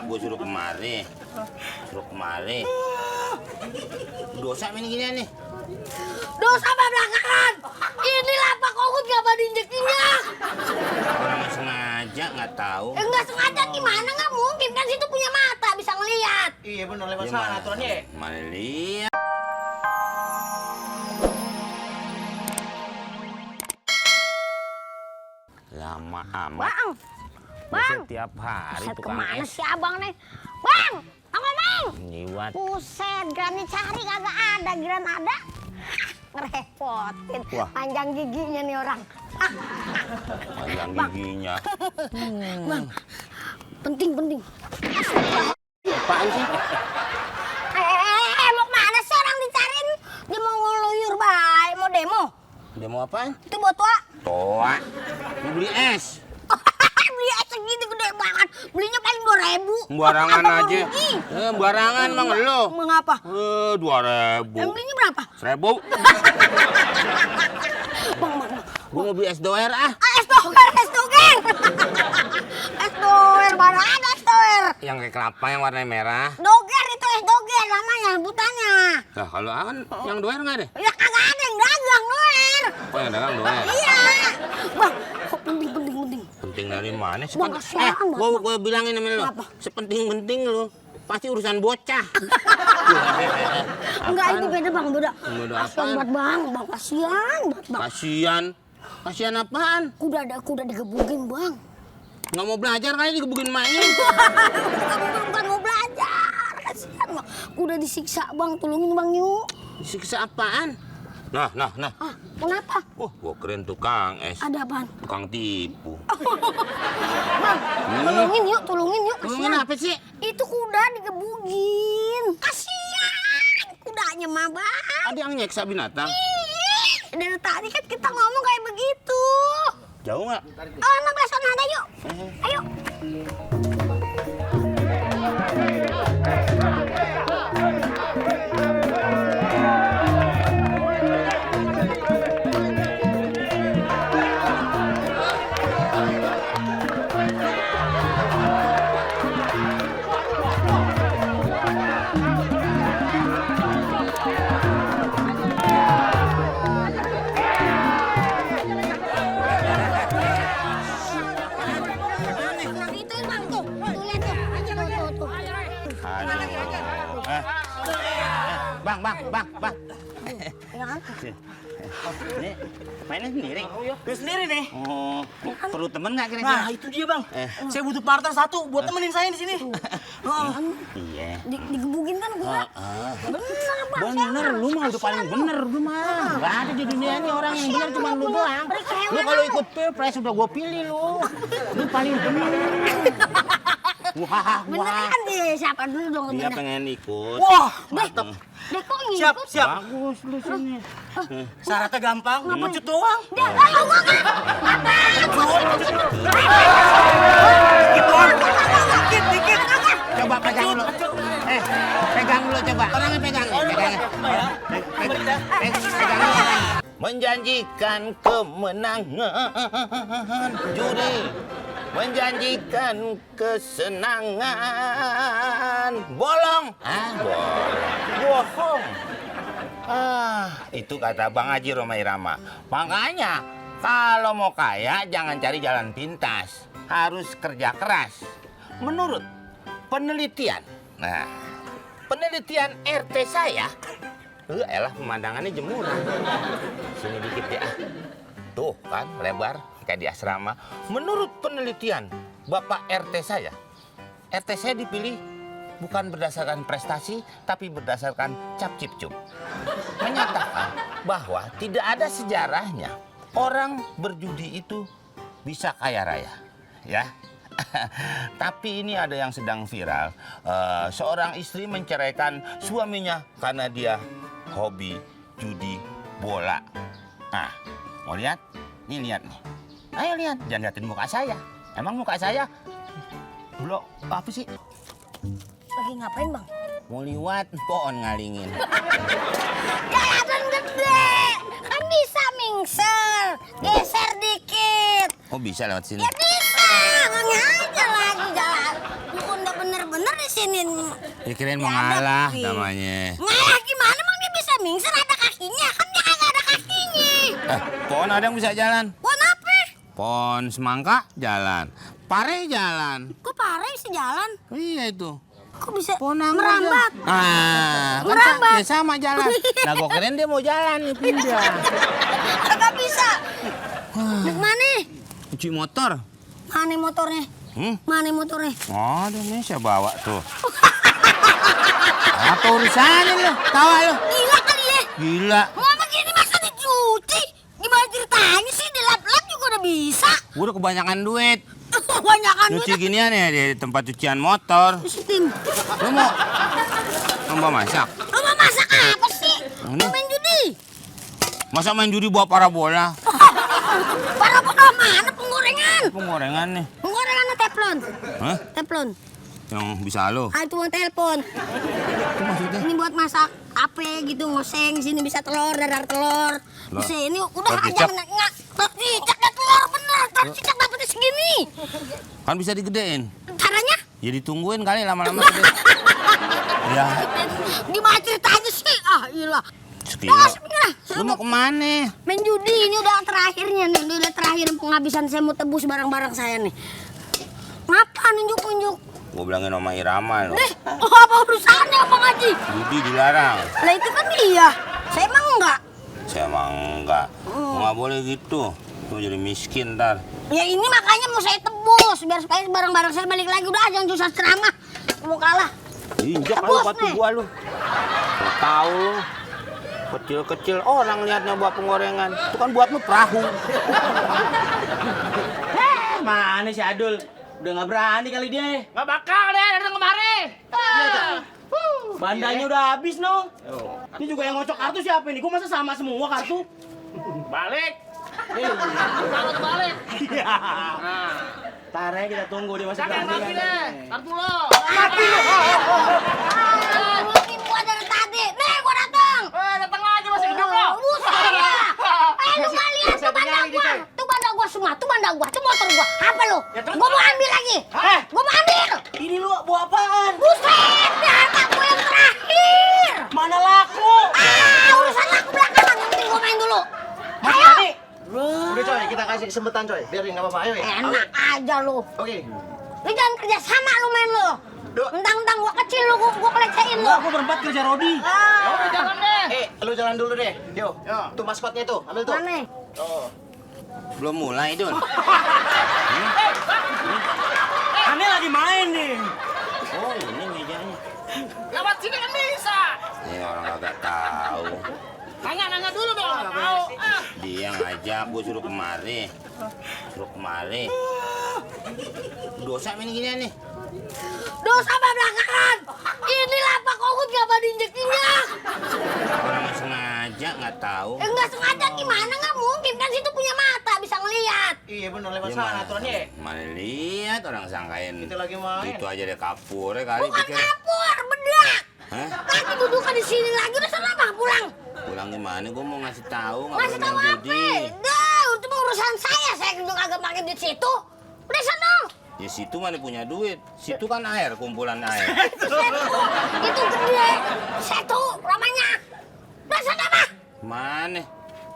anak gue suruh kemari. Dosa ini gini nih. Dosa apa belakangan? Ini lapak Kogut gak pada injek-injek. Orang sengaja nggak tahu. Nggak sengaja gimana? Nggak mungkin kan situ punya mata bisa ngelihat. Iya bener lewat sana aturannya. Mana lihat? Lama amat. Bang, Setiap hari Buset, tukang kemana es. sih abang nih? Bang, ngomong. Nyiwat. Buset, Granny cari kagak ada, Gran ada. Ngerepotin. Wah. Panjang giginya nih orang. Panjang Bang. giginya. Bang, penting. Apaan sih? Mau kemana sih orang dicariin? Dia mau ngeluyur, baik. Mau demo. Dia mau apaan? Itu buat tua. Toa. Mau beli es. Beli es segini gede banget. Belinya paling 2.000. Barangan Apa aja. rugi? Barangan mang lo. Mengapa? 2.000. Yang belinya berapa? 1.000. Bang. Gua mau beli es doer ah. Es doer. Es doer, mana ada es doer? Yang kayak kelapa yang warna merah. Doger itu es doger namanya, butannya. Nah kalau kan yang doer nggak deh? Ya kagak ada yang dagang doer. Oh yang dagang doer. Iya. Bang, kok penting. Penting dari mana? Bang, kasihan banget, Gua bilangin sama lo. Apa? Sepenting-penting lo. Pasti urusan bocah. Enggak, itu beda bang, beda. Beda Kasihan apaan? banget bang, kasihan banget bang. Kasihan apaan? Kuda digebukin bang. Nggak mau belajar kali digebukin emaknya. Bukan mau belajar, kasihan bang. Kuda disiksa bang, tolongin bang yuk. Siksa apaan? Nah. Ah, kenapa? Gua keren tukang es. Ada apaan? Tukang tipu. Bang, tolongin yuk, Ngomongin kasihan. apa sih? Itu kuda digebugin. Kasihan kudanya mah bang. Ada yang nyeksa binatang. Ih, dari tadi kan kita ngomong kayak begitu. Jauh nggak? Oh, 16 sana ada yuk. Ayo. Nah, itu bang tuh. Tuh lihat tuh. Bang. Ya kan? Ini mainnya sendiri. Gue sendiri nih. Oh, perlu temen nggak kira-kira? Nah itu dia bang. Saya butuh partner satu buat temenin saya di sini. Iya. Digebugin kan kuda. Bener, lu mah udah paling bener, lu mah. Gak ada di dunia ini orang yang bener cuma lu doang. Lu kalau ikut pilpres udah gua pilih lu. Lu paling bener. Wah. Beneran deh, siapa dulu dong Dia bener. pengen ikut. Wah mantap. Deh kok Siap. ngikut? Bagus lu sini. Syaratnya gampang. Ngecut doang. Dia, ayo gua kan. Dikit. Coba pegang dulu. Pegang dulu coba. Orangnya pegang. Pegang dulu. Menjanjikan kemenangan judi. Menjanjikan kesenangan. Bolong. Bohong. Itu kata Bang Haji Rhoma Irama. Makanya kalau mau kaya jangan cari jalan pintas. Harus kerja keras. Menurut penelitian. Nah, penelitian RT saya. Elah pemandangannya jemuran. Sini dikit ya. Tuh kan lebar kayak di asrama. Menurut penelitian Bapak RT saya dipilih bukan berdasarkan prestasi, tapi berdasarkan cap cip cum. Menyatakan bahwa tidak ada sejarahnya orang berjudi itu bisa kaya raya, ya. Tapi ini ada yang sedang viral. Seorang istri menceraikan suaminya karena dia hobi judi bola. Nah, mau lihat? Nih lihat nih. Ayo lihat, jangan liatin muka saya. Emang muka saya blok apa sih? Lagi ngapain bang? Mau liwat pohon ngalingin. Jalan gede, kan bisa mingser, geser dikit. Oh bisa lewat sini. Ya bisa, nggak aja lagi jalan. Bukan udah bener-bener sini. Kirain mau Ya, ngalah tapi. namanya. Ngalah gimana emang dia bisa mingser ada kakinya? Kan dia kagak ada kakinya. Pohon ada yang bisa jalan. Pohon apa? Pohon semangka jalan. Pare jalan. Kok pare bisa jalan? Iya itu. Kok bisa Pohon anggur merambat? jalan. Ah, kan Merambat. ya sama jalan. Nah, gua kirain dia mau jalan nih pindah. Kagak bisa. Naik mana? Cuci motor. Mana motornya? Mana motornya? Aduh, nih saya bawa tuh. Apa urusannya lu? Tawa lu? Gila kali ya. Gila. Ngomong gini masa dicuci? Gimana ceritanya sih? Dilap-lap juga udah bisa. Gua udah kebanyakan duit. Kebanyakan Nyuci ginian ya di tempat cucian motor. Sistem. Lu mau masak? Lo mau masak apa sih? Ini. Mau main judi? Masa main judi bawa parabola? Para bola mana penggorengan? Penggorengan nih. Penggorengannya teflon. Hah? Teflon. Yang bisa lo? Ah itu mau telepon. Itu maksudnya? Ini buat masak apa gitu ngoseng sini bisa telur dadar telur. Lah. Bisa ini udah Telur aja cicak. enggak. Cicak dan telur bener. Telur cicak dapetnya segini. Kan bisa digedein. Caranya? Ya ditungguin kali lama-lama gede. Ya, Gimana ceritanya sih? Ah iyalah. sekilo. Dah, sepinggir. Lu mau kemana? Main judi ini udah terakhirnya nih, udah terakhir penghabisan saya mau tebus barang-barang saya nih. Ngapa nunjuk-nunjuk? Gua bilangin sama Irama lo. Apa urusannya Bang Haji? Judi dilarang. Lah itu kan dia. Saya emang enggak. Saya emang enggak. Nggak boleh gitu. Lu jadi miskin ntar. Ya ini makanya mau saya tebus biar supaya barang-barang saya balik lagi udah jangan susah ceramah. Mau kalah. Injak lu Tebus batu nih. gua lu. Nggak tahu lu. Kecil-kecil orang liatnya buat penggorengan. Itu kan buat lu perahu. Mana si Adul? Udah nggak berani kali dia. Nggak bakal deh, datang kemari. Bandanya udah habis, no. Ini juga yang ngocok kartu siapa ini? Kok masa sama semua kartu? Balik. Kalau balik. Iya. Ntar aja kita tunggu dia masih Jangan berani mati kan. deh. Kartu lo. Mungkin gua dari tadi. Nih gua datang. Datang lagi masih hidup lo. Buset ya. Lu nggak lihat tuh banda gua. Tuh banda gua semua. Tuh banda gua. Tuh motor gua. Apa lu? Gua mau ambil lagi. Gua mau ambil. Ini lu bawa apaan? Buset. Harta gua yang terakhir. Mana laku? Urusan aku belakangan. Yang penting gua main dulu. Masih Ayo. berani? Udah coy, kita kasih kesempatan coy. Biarin nggak apa-apa, ayo ya. Enak aja lu. Oke. Lu jangan kerja sama lu main lu. Mentang-mentang gua kecil lu, gua kelecehin lu. Enggak, aku berempat kerja Rodi. Udah jangan deh. Lu jalan dulu deh. Yo, tuh maskotnya tuh, ambil tuh. Mana? Belum mulai, Dul. Aneh lagi main nih. Oh, ini mejanya. Lewat sini kan bisa. Ini orang kagak tahu. Nanya dulu dong. Nggak tahu. Dia ngajak gua suruh kemari. Dosa main ginian nih. Dosa apa belakangan? Ini lapak kokut gak pada injek-injek. Orang nggak sengaja nggak tahu. Nggak sengaja gimana? Nggak mungkin kan situ punya mata bisa ngelihat. Iya bener lewat Dia sana mana- aturannya. Mana lihat orang sangkain. Kita lagi main. Itu aja deh kapur ya kali Bukan pikir. kapur, bedak. Hah? Lagi duduknya di sini lagi udah sana mah pulang. Pulang gimana? Gua mau ngasih tahu nggak Masih boleh tahu main apa? judi. Dah, itu mah urusan saya juga kagak pakai di situ. Udah sana. Ya situ mana punya duit. Situ kan air, kumpulan air. Setu, itu gede. Setu, namanya. Udah sana mah. Mana?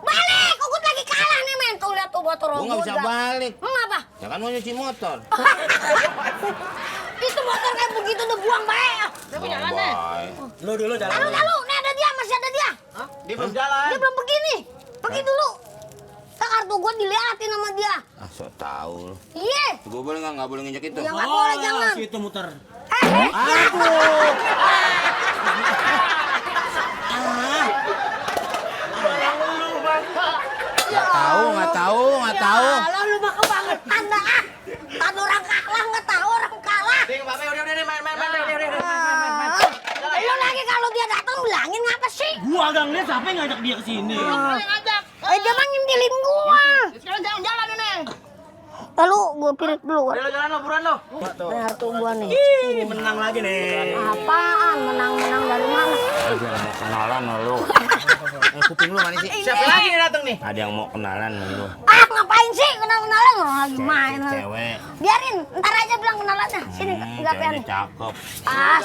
Balik, Ugut lagi kalah nih men. Tuh lihat tuh motor Gua nggak bisa balik. Mengapa? Ya kan mau nyuci motor. Itu motor kayak begitu udah buang baik. Bye. Lu dulu jalan. Lalu, nih ada dia, masih ada dia. Dia belum jalan. Dia belum begini. Pergi dulu. Ntar kartu gue diliatin sama dia. Ah, so tau lu. Iya. Gua boleh nggak boleh nginjek itu? Ya nggak boleh, jangan. Situ muter. Nggak tahu. Ya, lu mah kebangetan dah. Tadi orang kalah nggak tahu orang kalah. Ding, Bapak, udah main. Lu lagi kalau dia datang bilangin ngapa sih? Gua agak ngeliat siapa yang ngajak dia ke sini. Yang ngajak. Dia mah ngintilin gua. Sekarang jalan-jalan ini. Lalu gue pirit dulu. Udah lo jalan lo, buruan lo. Kartu gua nih. Ini menang lagi nih. Apaan? Menang-menang dari mana? Ada yang mau kenalan sama lu. Kuping lu mana sih? Siapa lagi nih datang nih? Ada yang mau kenalan sama lu. Ah, ngapain sih kenal-kenalan? Lagi main. Cewek. Biarin, ntar aja bilang kenalannya. Sini, enggak Ceweknya pengen. cakep. Ah,